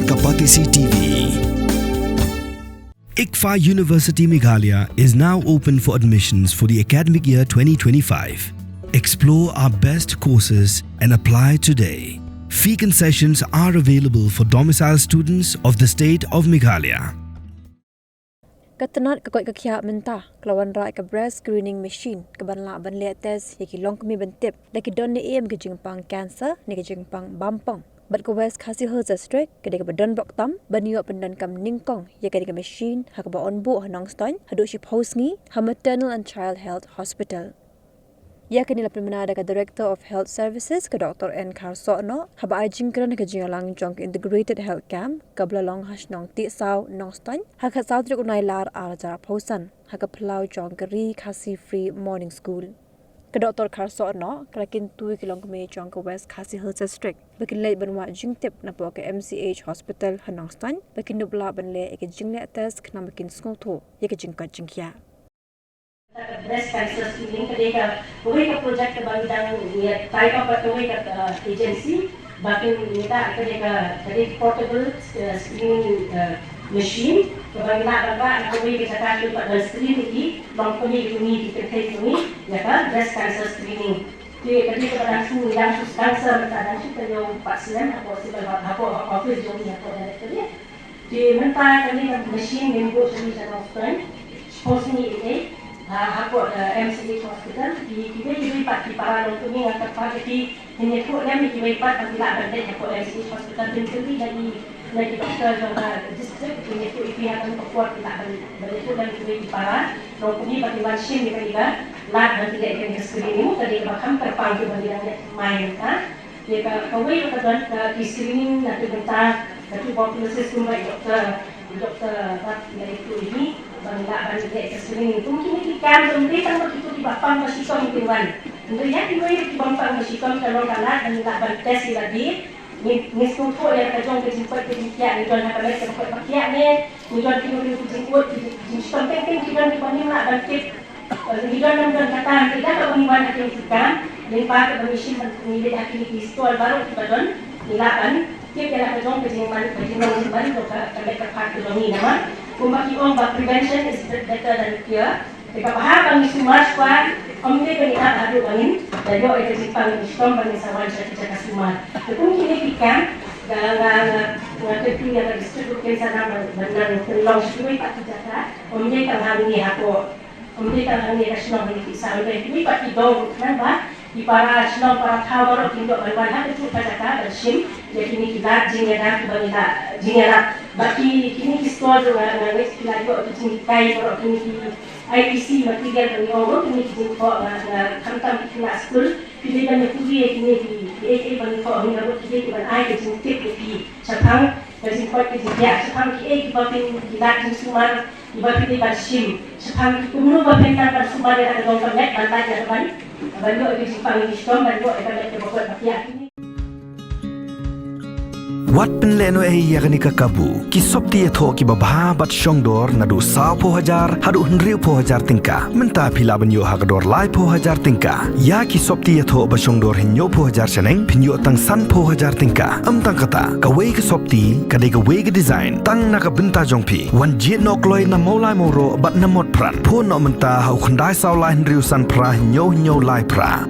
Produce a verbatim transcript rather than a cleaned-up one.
Kapatisi T V. ICFAI University Meghalaya is now open for admissions for the academic year twenty twenty-five. Explore our best courses and apply today. Fee concessions are available for domicile students of the state of Meghalaya. Ka tnat ka koit ka khiah mynta ka la wanrah ka breast screening machine kaban lah ban leh test ïa ki longkmie ban tip lada ki don ne em ka jingpang cancer ne ka jingpang bampong. Bad ka West Khasi Hills District ka dei kaba donbok tam ban ïoh pyndonkam nyngkong ïa kane ka machine ha kaba yn buh ha Nongstoiñ haduh shiphew sngi ha Maternal and Child Health Hospital. Ïa kane la pynbna da ka Director of Health Services ka Doctor N Kharsohnoh haba ai jingkren ha ka jingïalang jong ka Integrated Health Camp kaba la long ha shnong Tiehsaw, Nongstoiñ ha ka khatsaw tarik u Nailar arhajar arphew san ha ka phyllaw jong ka Ri Khasi Free Morning School. Ka Doctor Kharsohnoh ka la kyntu ïa ki longkmie jong ka West Khasi Hills District ba kin leit ban wad jingtip napoh ka M C H Hospital ha Nongstoiñ ba kin dup lah ban leh ïa ka jingleh test khnang ba kin sngewthuh ïa ka jingkoit jingkhiah. Breast cancer screening ka dei ka, kawei ka project kaba ngi dang ïa, tai ka, kawei ka, uh, agency ba kin, ngi ta ka dei ka, ka dei portable, uh, screening, uh, machine kaba ngi lah ban rah na kawei ka jaka, ban screen ïa ki longkmie, ki kmie, ki kynthei kmie ïa ka breast cancer screening. Te ka dei kaba dang shu, dang shu, dang shu, dang shu taïew pat snem hapoh civil, hapoh office jong ngi, hapoh directorate. Te mynta kane ka machine ngin buh sha ngi sha Nongstoiñ, shiphew sngi ei ei, ha, hapoh, eh, M C H Hospital, ki, kiwei kiwei pat ki para longkmie nga kyrpad ïa phi, phin ïathuh lem ïa kiwei pat ba ki lah ban leit hapoh M C H Hospital, phin kylli na i, na ki doctor jong ka district, phin ïathuh ïa phi ha kano ka por ki lah ban, ban ïathuh lem kiwei ki para longkmie ba kin wan shim ïa kane ka lad ban leh ïa kane ka screening, ka dei kaba kham kyrpang kiba ngi dang leh thymmai mynta. Te ka, kawei ka don ka, ki screening na tu bynta, na tu tuberculosis kumba i doktor, i doktor Rat i la ïathuh ïa ngi, ba ngi lah ban leh ka screening. Kum kine ki camp ym dei tang ba kito kiba pang ba shitom kin wan. Hynrei ïa kiwei ruh ki bym pang ba shitom ka long ka lad ba ngi lah ban test ïa lade. Ngi, ngi sngewthuh ïa la ka jong ka jingkoit ka jingkhiah, ngi don ha ka met kaba koit ba khiah ne, ngi don kino kino ki jingkoit ki jing, jingshitom teng teng, ki don kiba ngim lah ban tip. Ngi don, ngi don kata, ngi da kaba ngi wan ha kine ki camp, lyngba kaba ngi shim ban ngi leit ha kine ki stall baroh kiba don, ngi lah ban tip ïa la ka jong ka jingman, ka jingman, jingman jong ka, ka met ka phad ka jong ngi namar kumba ki ong ba prevention is better than cure. Te kaba ha ba ngi sumar shuwa, ym dei ba ngi ap haduh ba ngin da ïoh ïa ka jingpang, ngi shitom ba ngin sa wan sha ki jaka sumar. Te kum kine ki camp, nga, nga, nga, nga kyntu ïa ka district ruh kin sa nang ban, ban nang pynlong sha kiwei pat ki jaka, ym dei tang hangne hapoh Ym dei tang hangne ka shnong Ri Khasi, hynrei kiwei pat ki dong, khnang ba ki para shnong para thaw baroh kin ïoh ban wan ha kajuh ka jaka ban shim ïa kine ki lad jingïada kiba ngi la jingïarap. Bad ki, kine ki stall ruh nga, nga ngeit ki la ïoh ki jinghikai baroh, kine ki I T C material ba ngi ong ruh, kine ki jingthoh, nga, nga khamtam ki khynnah skul, ki dei ban ïakynduh ïa kine ki, kiei kiei ba ngi thoh, ngi ruh ki dei ki ban ai ka jingtip ïa phi shaphang ka jingkoit ka jingkhiah, shaphang kiei kiba phin, ki lad jingsumar kiba phi dei ban shim, shaphang ki kumno ba phin nang ban sumar ïa la ka dong ka met ban lait ïa ka ban, ban ïoh ïa ka jingpang ïa ki shitom, ban ïoh ïa ka met kaba koit ba khiah. Wat pynlehnohei ïa kane ka kabu, ki sopti ïathoh kiba bha bad shongdor naduh sawphew hajar haduh hynriewphew hajar tyngka. Mynta phi lah ban ïoh ha ka dor laiphew hajar tyngka. Ïa ki sopti ïathoh ba shongdor hynñiewphew hajar shaneng phin ïoh tang sanphew hajar tyngka. Ym tang kata, kawei ka sopti ka dei kawei ka design tang na ka bynta jong phi. Wan jied noh kloi na Mawlai Mawroh bad na Motphran. Phone noh mynta ha u khyndai saw lai hynriew san phra hynñiew hynñiew lai phra.